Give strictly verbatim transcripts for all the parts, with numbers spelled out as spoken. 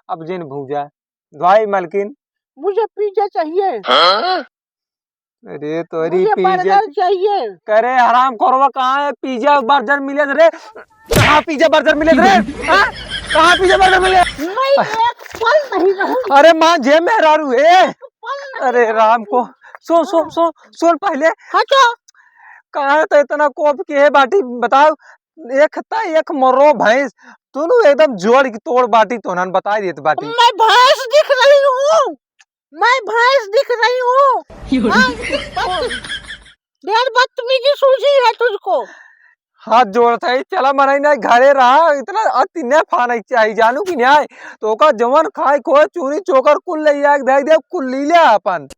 अब जिन भूजा। भाई मलकिन। मुझे पिज्जा चाहिए। अरे तोरी मुझे पिज्जा। बर्गर चाहिए। करे हराम खोरवा, कहाँ है पिज्जा बर्गर मिले रे? कहाँ पिज्जा बर्गर मिले रे? हाँ? कहाँ पिज्जा बर्गर मिले? मैं एक पल नहीं रहूंगी। अरे माँ जे मेहरारू है। एक पल नहीं अरे राम को। रहूंगी। सुन, सुन, हाँ। सुन, सुन पहले। हाँ तो? कहाँ तो इतना कोप के है बाटी बताओ? एक ता एक मरो भैंस, दोनों एकदम जोड़ के तोड़ बाटी तोहन बताई देत बाटी। मैं भैंस दिख रही हूँ, मैं भैंस दिख रही हूँ। हाँ? ढेर बदतमीजी सूझी है तुझको। हाथ जोड़त है, चला मनई ना घरे रहा, इतना अति न फानई चाही, जानू कि न्याय। तो ओका जवन खाए खोए चूनी चोकर कुल ले आके धई दे, कुल ली ले अपन।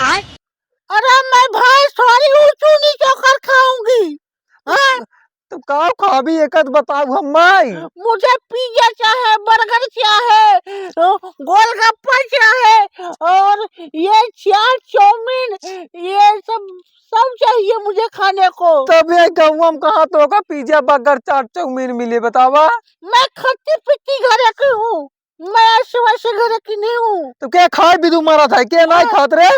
अरे मैं भैंस थोड़ी हूँ चूनी चोकर खाऊंगी। हाँ? तो का खाबी एक आध बताऊ हम माई? मुझे पिज्जा चाहे, बर्गर चाहे, अ, गोलगप्पा चाहे और ये चाट चाउमीन, ये सब, सब चाहिए मुझे खाने को। तब ये गौवा में कहाँ तो का पिज्जा बर्गर चाट चाउमीन मिले बतावा? मैं खट्टी पिट्टी घरे की हूँ, मैं ऐसे वैसे घरे की नहीं हूँ। तो के खाए बिदु मरत है, के नहीं हाँ। खात रे?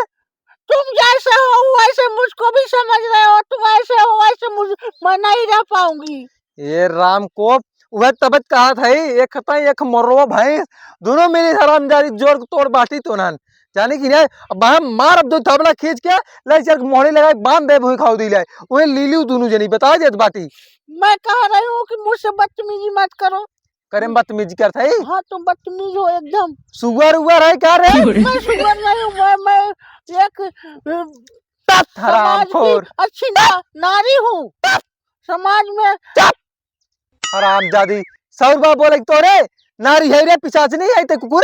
तुम जैसे हो वैसे मुझको भी समझ रहे हो, तुम ऐसे हो वैसे मुझ, मैं नहीं रह पाऊंगी। ए राम को, उहे तबत कहत है, एक खता एक मरवा भैंस, दोनों मिली हरामजादी जोड़ के तोड़ बाटी तोहन। जानी कि नहीं, अब हम मार अब दो थबला खींच के, ले चल के मोहड़ी लगाई, बांध दे भूई खाऊ दी ले। उहे लीली दोनों जनी बता देत बाटी। मैं कह रही हूँ कि मुझसे बदतमीजी मत करो। करे में बदतमीजी करत है? हाँ, तुम बदतमीज हो एकदम। सुअर उअर है का रे? मैं सुअर नहीं हूँ, मैं, मैं एक, अ, तत समाज की हरामखोर। अच्छी ना-, नारी हूँ। तत। समाज में चुप! हरामजादी। सौर बा बोले तो रे, नारी है रे, पिशाच नहीं है ते कुकुर।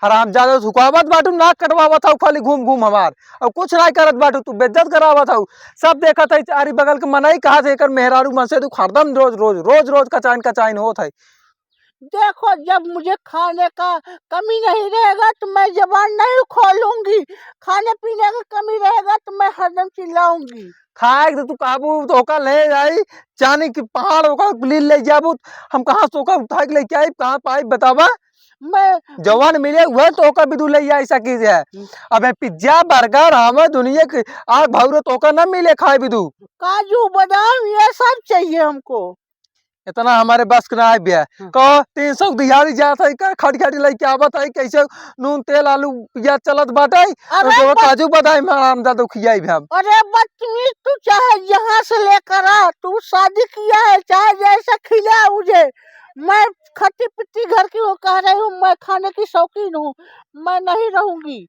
हरामजादा, झुकावत बाटू, नाक कटवावत हऊ खाली घूम घूम हमार, और कुछ नाहीं करत बाटू, तू बेइज्जत करावत हऊ। सब देखत है चारी बगल के मनई, कहत है एकर मेहरारू मन से तू हरदम रोज रोज रोज रोज कचाइन कचाइन होत है। देखो, जब मुझे खाने का कमी नहीं रहेगा तो मैं जबान नहीं खोलूंगी, खाने पीने का कमी रहेगा तो मैं हरदम चिल्लाऊंगी। खाए के तो तू काबू तो ओका ले जाई, चानी के पहाड़ ओका लील ले जाबू, हम कहाँ से ओका उठा के लेके आई, कहाँ पाई बतावा? मैं जवान मिले हुए तो ओका बिदु ले आई सकी जे। हम्म। अबे पिज्जा, बर्गर, हमें दुनिया के आग भौरो तो ओका ना मिले खाए बिदु। काजू, बादाम, ये सब चाहिए हमको। इतना हमारे बस के ना आए बिया। हम्म। कहो, तीन सौ दिहाड़ी जात है, का खट खट लेके आवत है, कैसे नून, तेल, आलू, पियाज चलत बाटे, अरे तो बस काजू, बादाम में आराम दा तो खियाई भी हम। अरे बदतमीज, तू चाहे यहाँ से लेकर आ, तू शादी किया है, चाहे जैसे खिला मुझे, मैं खट्टी पिट्टी घर की हूँ, कह रही हूँ, मैं खाने की शौकीन हूँ, मैं नहीं रहूंगी।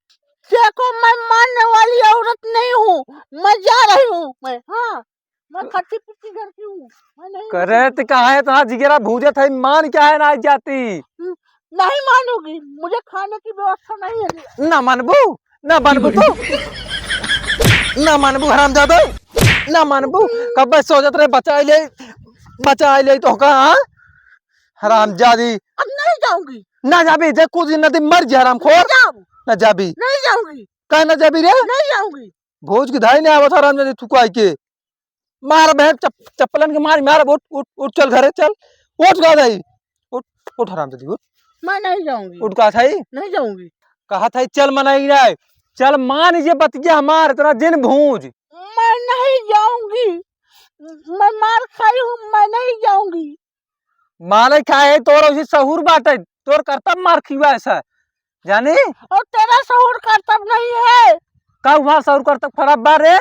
देखो, मैं मानने वाली औरत नहीं हूँ, मैं जा रही हूँ, मैं, हाँ, मैं खट्टी पिट्टी घर की हूँ, मैं नहीं करे रहूंगी। ते कहा है, इतना जिगरा भूजत है, मान क्या है ना जाती? हम्म, नहीं मानूंगी, मुझे खाने की व्यवस्था नहीं है। ना मानबू, ना मानबू तू, ना मानबू हरामजादा, ना मानबू। कब सोचत रहे बचाई ले, बचाई ले तो का, हाँ? हरामजादी। अब नहीं जाऊंगी। ना जाबी, जे कुछ दिन नदी मर जा हरामखोर। नहीं जाऊं। ना जाबी। नहीं जाऊंगी। काहे ना जाबी रे? नहीं जाऊंगी। भोज के धाई नहीं आवत हरामजादी तू को आई के। मार बहन चप-, चप्पलन के मार, मार, उठ, उठ, उठ, चल घरे, चल। उठ का धाई। उठ, उठ हरामजादी, उठ। मैं नहीं जाऊंगी। उठ का धाई। नहीं जाऊंगी। कहा था चल मनाई नहीं। चल मान जे बतिया हमार, इतना जिन भूज। मैं नहीं जाऊंगी। मैं मार खाई हूँ, मैं नहीं जाऊंगी। मारे खाए तोर उसी सहूर बाटे, तोर करतब मार खिवा ऐसा, जानी? और तेरा सहूर करतब नहीं है। का हुआ सहूर करतब खराब बा रे?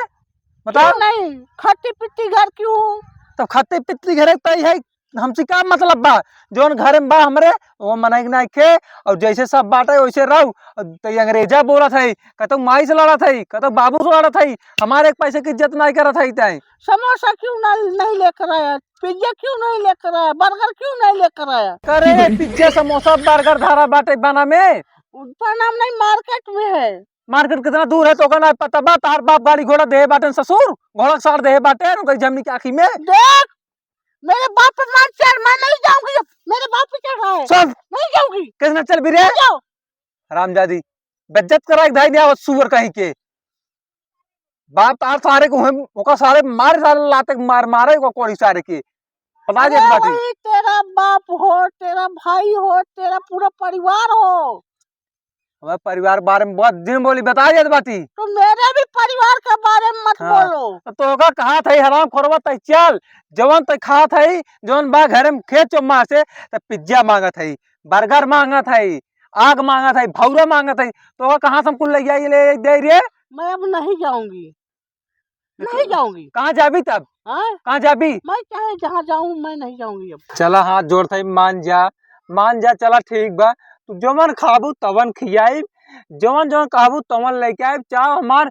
बताओ। क्यों नहीं? खट्टी पिट्टी घर की हूँ। तो खट्टी पिट्टी घरे तई है, हमसे का मतलब बा? जौन घरे में बा हमरे, वो मनई के नाई खे, और जैसे सब बाटे वैसे रहो। और तई अंग्रेजा बोलत है, कतौ माई से लड़त है, कतौ बाबू से लड़त है, हमारे एक पैसे की इज्जत नहीं करत है तई। समोसा क्यों ना, नहीं लेकर आया? पिज्जा क्यों नहीं लेकर आया? बर्गर क्यों नहीं लेकर आया? करे पिज्जा, समोसा, बर्गर धरा बाटे बना में। बना में नहीं, मार्केट में है। मार्केट कितना दूर है तो का ना पता बा? तार बाप गाड़ी घोड़ा देहे बाटे ससुर, घोड़ा सार देहे बाटे उनके जमीन के आँखी में। देख, मेरे बाप पे मत चढ़, मैं नहीं जाऊंगी, मेरे बाप पे चढ़ रहा है। चल। नहीं जाऊंगी। कैसे ना चल भी रे? नहीं जाओ। हरामजादी, बेइज्जत करा एक धाई नहीं आवत सुअर कहीं के। बाप तार सारे को हम, ओका सारे मारे, सारे लाते मार, मारे ओका कोरी सारे के। बता अरे देत बाटी। वही तेरा बाप हो, तेरा भाई हो, तेरा पूरा परिवार हो। हमारे परिवार के बारे में बहुत दिन बोली, बता देत बाटी। तो मेरे भी परिवार के बारे में मत हाँ। बोलो। तो तोका कहा था हराम खोरवा तै चल, जवन तै खात है, जवन बा घर में खेत चो मार से, त पिज्जा मांगत है, बर्गर मांगत है, आग मांगत है, भौरा मांगत है, तोका कहाँ से हम कुल ले जाई ले दे रे? मैं अब नहीं जाऊंगी। नहीं लेकिन जाऊंगी। कहाँ जाबी तब? हाँ? कहाँ जाबी? मैं चाहे जहाँ जाऊँ, मैं नहीं जाऊंगी अब। चला, हाथ जोड़त है, मान जा, मान जा, चला ठीक बा, तू जवन खाबू तवन खियाई, जवन जवन कहबू तवन लेके आइब, चाहे हमार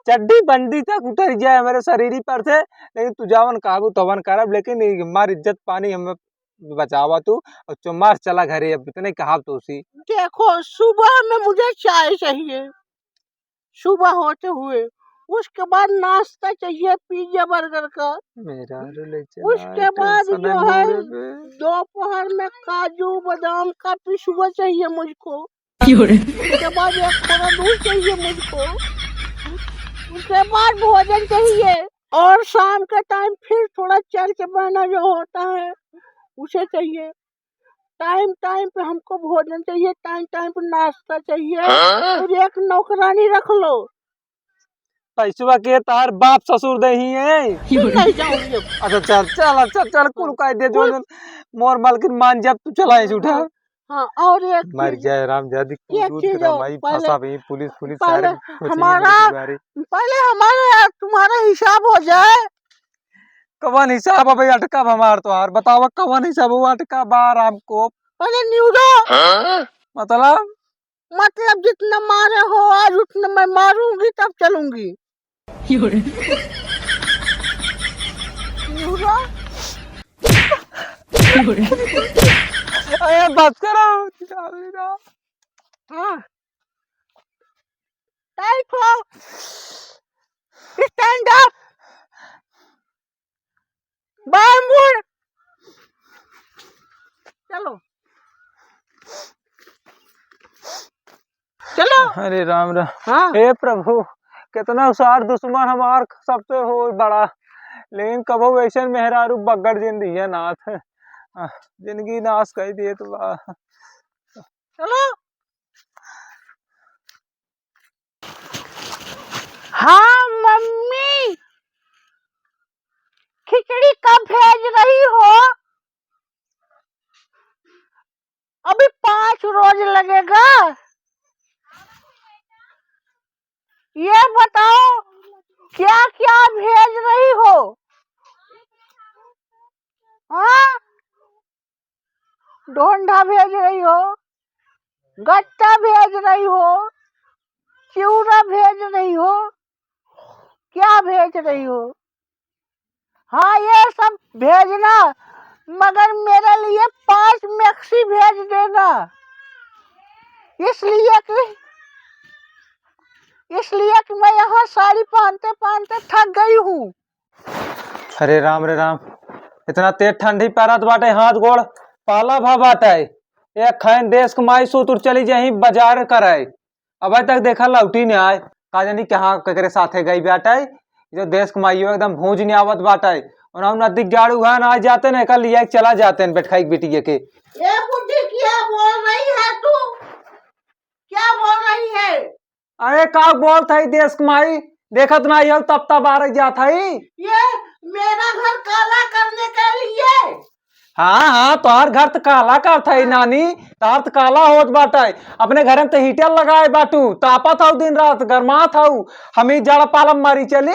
चड्डी बंडी तक उतर जाए हमारे शरीर पर से, लेकिन तू जवन कहबू तवन करब, लेकिन ई हमार इज्जत पानी हम बचावा तू, और चुमार चला घरे, अब इतने कहब तो उसी। देखो, सुबह में मुझे चाय चाहिए, सुबह होते हुए, उसके बाद नाश्ता चाहिए पिज्जा बर्गर का, मेरा रो ले चला, उसके बाद टेंशन जो है है, मेरे पे। दोपहर में काजू बादाम का पिसुआ चाहिए मुझको। क्यों रे? उसके बाद एक थोड़ा दूध चाहिए मुझको। उसके बाद भोजन चाहिए और शाम के टाइम फिर थोड़ा चर्च बहना जो होता है, उसे चाहिए। टाइम टाइम पे हमको भोजन चाहिए, टाइम टाइम पे नाश्ता चाहिए। हाँ? और एक नौकरानी रख लो। पैसवा के तार बाप ससुर देही है। नहीं जाऊंगी अब। अच्छा चल चल, अच्छा चल, कुल कह दे जो कुल जन मोर मालकिन मान जब तू चला है उठा। हाँ, और एक मर चीज, जाए राम जादी, एक कूद कूद चीज के और, माई पहले, फंसा भी पुलिस, पुलिस पहले सारे कुछ नहीं हमारा, मिले तुम्हारे। पहले हमारा तुम्हारा हिसाब हो जाए। कवन हिसाब अबे अटका बा हमार तोहार? बतावा कवन हिसाब वो अटका बा राम को? पहले न्यूरो। हाँ? मतलब? मतलब जितना मारे हो आज उतना मैं मारूंगी तब चलूंगी। न्यूरो। अरे बस करो। हाँ। टाइट हो। Stand up। बाएं मुड़। चलो। चलो। अरे राम राम। हाँ। हे प्रभु, कितना उसार दुश्मन हमार सबसे हो बड़ा, लेकिन कबो वैसन मेहरारू बगड़ जिन दिया नाथ। आ, जिंदगी नाश कर दिए तो बा। चलो। हाँ मम्मी, खिचड़ी कब भेज रही हो? अभी पाँच रोज लगेगा। ये बताओ क्या क्या भेज रही हो? हाँ? ढोंढा भेज रही हो, गट्टा भेज रही हो, चिउरा भेज रही हो, क्या भेज रही हो? हाँ, ये सब भेजना, मगर मेरे लिए पाँच मैक्सी भेज देना, इसलिए कि, इसलिए कि मैं यहाँ साड़ी पहनते पहनते थक गई हूँ। अरे राम रे राम, इतना तेज ठंडी परत बाटे, हाथ गोड़ पाला भा बाटे। एक खैन देश क माई सूत उठ चली जाही बाजार कराए, अबे तक देखा लौटी नहीं आए, का जानी कहाँ केकरे साथे गई बाटे। जो देश क माइयो एकदम भूंज नहीं आवत बाटे, और हम नदी गाड़ू है ना आ जाते ना, एका लिया के चला जाते हैं बैठकाई के बिटिया के। ए बुढ़ी, क्या बोल रही है तू? क्या बोल रही है? अरे का बोलत है देश क माई, देखत नाही हो तब तब आ रही जात है। ये मेरा घर काला करने के लिए? हाँ हाँ, तोहार घर त काला करत है नानी, तोहार त काला होत बाटे। अपने घर में त हीटर लगाए बाटू, तापत हऊ दिन रात, गरमात हऊ, हम ही जाड़ा पाला में मरी चली।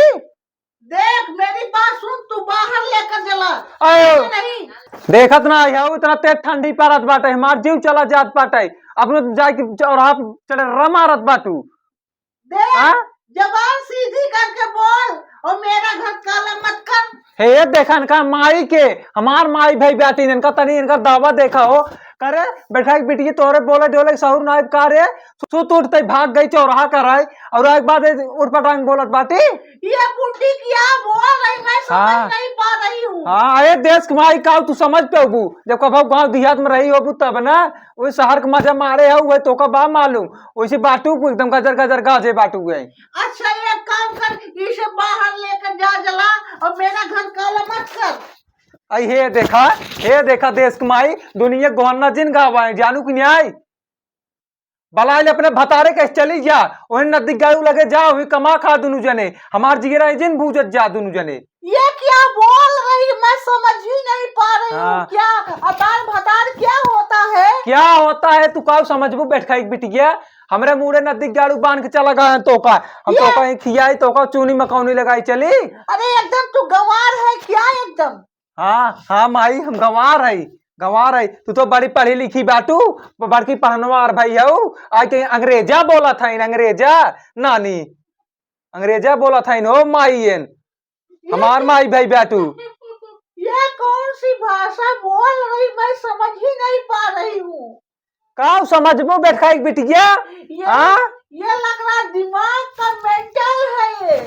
देख मेरी बात सुन, तू बाहर लेकर चला। आयो। नहीं। देखत नाही हो, इतना तेज ठंडी परत बाटे, हमार जीव चला जात बाटे। अपने जाए के चौराहा पे चले रा मारत बाटू। देख, हाँ? जबान सीधी करके बोल और मेरा घर काला मत कर। हे देखन का माई के, हमार माई भाई बाटी, इनका तनी इनका दावा देखा हो। करे बैठा के बिटिया तोरे बोले डोले सहूर नाइब का रे, सुत उठते भाग गई चौराहा कराए, और एक बात उठ पटांग बोलत बाटी। ये बुढ़ी क्या बोल रही, मैं समझ हाँ। नहीं पा रही हूँ। हाँ, अरे देश क माई का तू समझ पेबू, जब कभो गाँव देहात में रही होबू तब ना, वही शहर क मजा मारे हो, वही तोका बा मालूम, वैसे बाटू को एकदम गजर गजर गाजे बाटू गए। अच्छा, एक काम कर, इसे बाहर लेकर जा जला और मेरा घर काला मत कर। आई हे देखा, हे देखा देश की माई, दुनिया गोहन्ना जिन गावा है, जानू कि न्याय। बलाइल अपने भतारे के चली जा, वहीं नदी गाड़ू लगे जा, वहीं कमा खा दुनू जने। हमार जिगरा है जिन बूझत जा दुनू जने। ये क्या बोल रही, मैं समझ ही नहीं पा रही हूँ। हाँ। क्या अतार भतार क्या होता है? क्या होता है, तू का समझबू बैठ खाई बिटिया? हमरे मुड़े नदी गाड़ू बांध के चला गया है तोका, हम ये तोका ही खियाई, तोका चूनी मकौनी लगाई चली। अरे एकदम तू गंवार है क्या एकदम? हाँ, हाँ माई, हम गंवार है, गंवार है। तू तो बड़ी पढ़ी लिखी बाटू, ब-, बड़की पढ़नवार भाई हऊ। आज के अंग्रेजा बोलत है, अंग्रेजा, नानी, अंग्रेजा बोलत है हो माई एन, ये हमार क्या माई भाई बाटू। ये कौन सी भाषा बोल रही, मैं समझ ही नहीं पा रही हूँ। का समझबो बैठ खाई बिटिया? ये, हाँ? ये लग रहा दिमाग का मेंटल है ये।